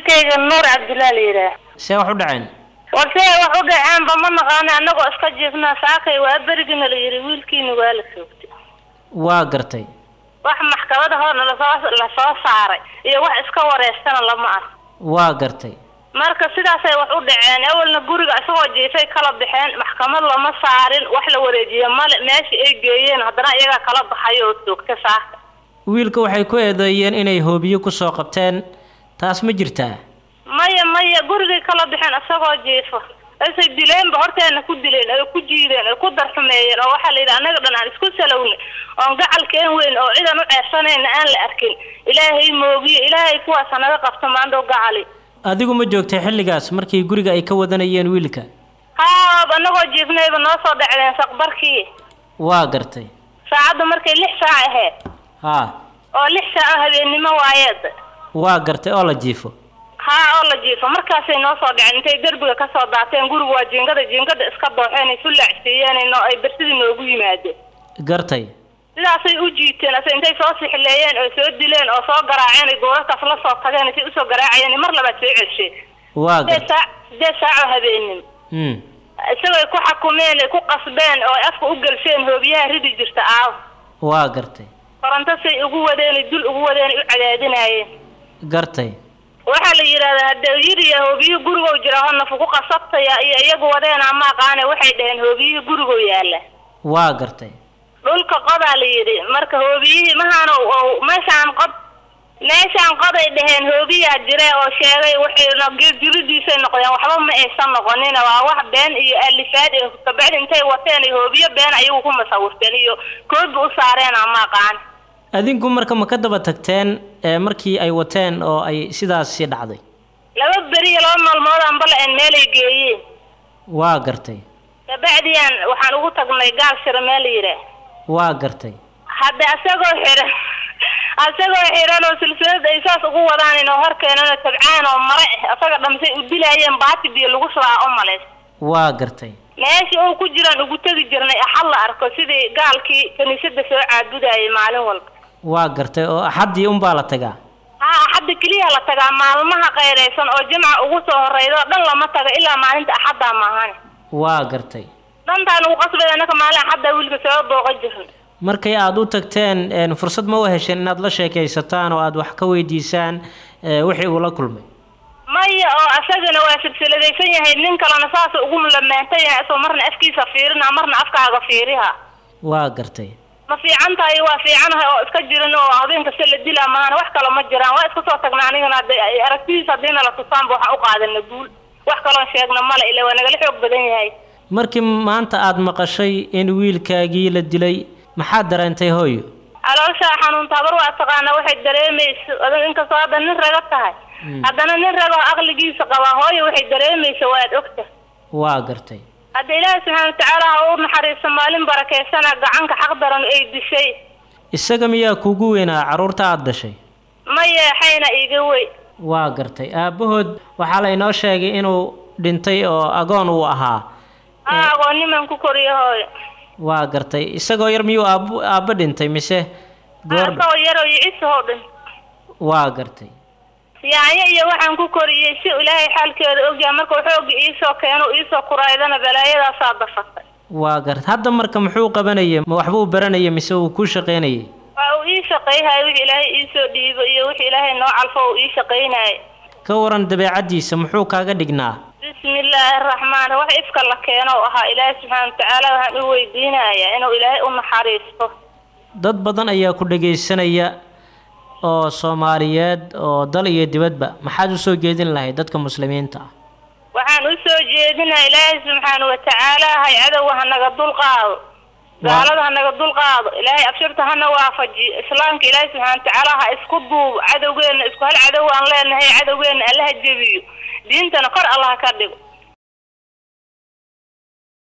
Wiilkayga Nuur Cabdullaa la yidhaah. See wax u dhaceen? War see wax u dhaceenba ma naqaana, annagoo iska jiifnaa saakay waa berigina la yidhi wiilkiina waa la soogtay. Waa gartay. Wax maxkamada horna lasoo saaray iyo wax iska wareystana lama arko. Waa gartay. Marka sidaasay wax u dhaceen. Awalna guriga isagoo jiifay kala baxeen, maxkamad lama saarin, wax la wareejiye male, meesha ay geeyeen haddana iyagaa kala baxay oo soogta saaka. Wiilka waxay ku eedeeyeen inay hoobiyo kusoo qabteen, taas ma jirtaa? Maya maya, gurigay kala baxeen isagoo jiifo, isay dileenba horteena ku dileen oo ku jiideen oo ku darxumeeyeen, oo waxaa la yidhi annaga dhan aan isku salowna oon gacalkeen weyn oo cidan u ceebsanayna aan la arkin. Ilaahay moogiye, ilaahay kuwaas hanaga qabto maandhow gacali. Adigu ma joogtay xilligaas markii guriga ay ka wadanayeen wiilka? Haa, annagoo jiifnayba noo soo dhacdeen saqbarkii. Waa gartay. Saacadda markay 6 saac ahayd. Haa. Oo 6 saac oo habeennimo waayeed. Waa gartay, oo la jiifo. Haa, oo la jiifo markaasay noo soo dhaceen, intay derbiga kasoo daateen. Gurigu waa jiingada, jiingada iska dooxeen, ay fullaacsiiyeen oo ay bersidii noogu yimaadeen. Gartay. Sidaasay u jiiteen ase intay soo sixileeyeen oo soo dileen oo soo garaaceen, ay goorarkaas la soo tageen, say usoo garaacayeen mar labaad soo cesheen. Waa gartay. Saac 8 saac oo habeennimo. Isagoo ay ku xakumeen, ay ku qasbeen oo ay afka u gelsheen hoobiyaha ridi jirta aaw. Waa gartay. Koronto say ugu wadeen, ay dul ugu wadeen, ay u cadaadinaayeen. Gartay. Waxaa la yidhahdaa hadda yiriya hoobiyihii gurigow jira oo nafu ku qasabtaya iyo iyagu wadeena ma aqaane, waxay dhaheen hoobiyihii gurigow yaala. Waa gartay. Dhulka qodaa la yidhi, marka hoobiyihii mahaano meeshaan qod, meeshaan qoday dhaheen hoobiyaa jire oo sheegay, waxayna geedjiridiisay noqdeen, waxba ma aysan noqonina, waa wax been iyo alifaad iyo kabacdi intay wateen iyo hoobiyo been ayagu ku masawirteen iyo koobi u saareen ama aqaan. Adinku marka ma ka daba tagteen markii ay wateen oo ay sidaasi dhacday? 2 beri iyo 2 maalmood aan bala-een meelay geeyeen. Waa gartay. Kabacdiyaan waxaan ugu tagnay gaal shira meel la yidhaah. Waa gartay. Hadda asagoo xiran, asagoo xiran oo silsilad ay saas ugu wadaan inoo hor keenan oo tabcaan oo mare ah, asaga dhamsay u dilaayeen, baati biyo lagu shubaa u malays. Waa gartay. Meesha uu ku jiraan ugu tegi jirnay axad la arko, sidii gaalkii kaniisadda soo caabudayay maalin walba. Waa gartay, oo axaddii unbaa la tagaa? Haa, axadda keliya la tagaa, maalmaha qayraysan oo jimca ugu soo horeyda oo dhan lama tago ilaa maalinta axaddaa maahane. Waa gartay. Dhantaan ugu qasbay annaka maalin axaddaa wiilka soo booqan jirnay. Markay aada u tagteen fursad ma u hesheen inaad la sheekaysataan oo aada wax ka weydiisaan wixii uu la kulmay? Maya, oo asagana waa silsiladaysan yahay, nin kalena saas ugu lamaantan yahay, isoo marna afkiisa fiirina marna afkaaga fiiriha. Waa gartay. Ma fiican tahay? Waa fiicanahay oo iska jirin oo habeen kasta la dilaa maahane, wax kale ma jiraan. Waa iska soo tagna anigana hadda aragtidiisa haddiina la tusaanba waxaan u qaadana guul, wax kaloon sheegna male, ila waa nagala xoog badan yahay. Markii maanta aada maqashay in wiilkaagii la dilay, maxaad dareentay hooyo? Calooshaa xanuunta, habar waa taqaanaa waxay dareemayso. Adag inkastoo hadda nin raga tahay, haddana nin rago aqligiisa qabaa hooyo waxay dareemayso waad ogta. Waa gartay. Hadda ilaahi subxaana watacaala ha u naxariisto, maalin barakeysana gacanka xaq daran ay dishay. Isaga miyaa kuugu weynaa carruurta aada dhashay? Maya, xayna iiga wey. Waa gartay. Aabahood waxaa laynoo sheegay inuu dhintay oo agoon uu ahaa. Haa, agoonniman ku koriyo hooyo. Waa gartay. Isagoo yar miyuu aab aabba dhintay mise goor? Isagoo yaroo yicisahoo dhintay. Waa gartay. Yaanyo iyo waxaan ku koriyey si ilaahay xaalkeeda ogyahay, markuu xooga iisoo keeno iisoo kuraydana balaayadaasaa dafatay. Waa gartay. Hadda marka muxuu qabanayay? Ma waxbuu baranayay mise uu ku shaqaynayay? Waa uu ii shaqayhayo, wixii ilaahay iisoo dhiibo iyo wixii ilaahay noo calfo uu ii shaqaynayay. Ka waran dabeecaddiisa, muxuu kaaga dhignaa? Bismillaahi araxmaan, wax ifka la keeno u ahaa. Ilaahay subxaana watacaala waxaan u weydiinayaa inuu ilaahay u naxariisto. Dad badan ayaa ku dhagaysanaya oo Soomaaliyeed oo dal iyo dibadba, maxaad usoo jeedin lahayd dadka muslimiinta ah? Waxaan usoo jeedinaa ilaahay subxaana watacaala hay cadowga hanaga dulqaado, gaalada hanaga dulqaado, ilaahay abshirta hana waafajiyo, islaamka ilaahay subxaana watacaala ha isku duubo, cadowgeena isku hal cadow aan leenahay, cadowgeena allaha jebiyo, diintana kor allaha ka dhigo.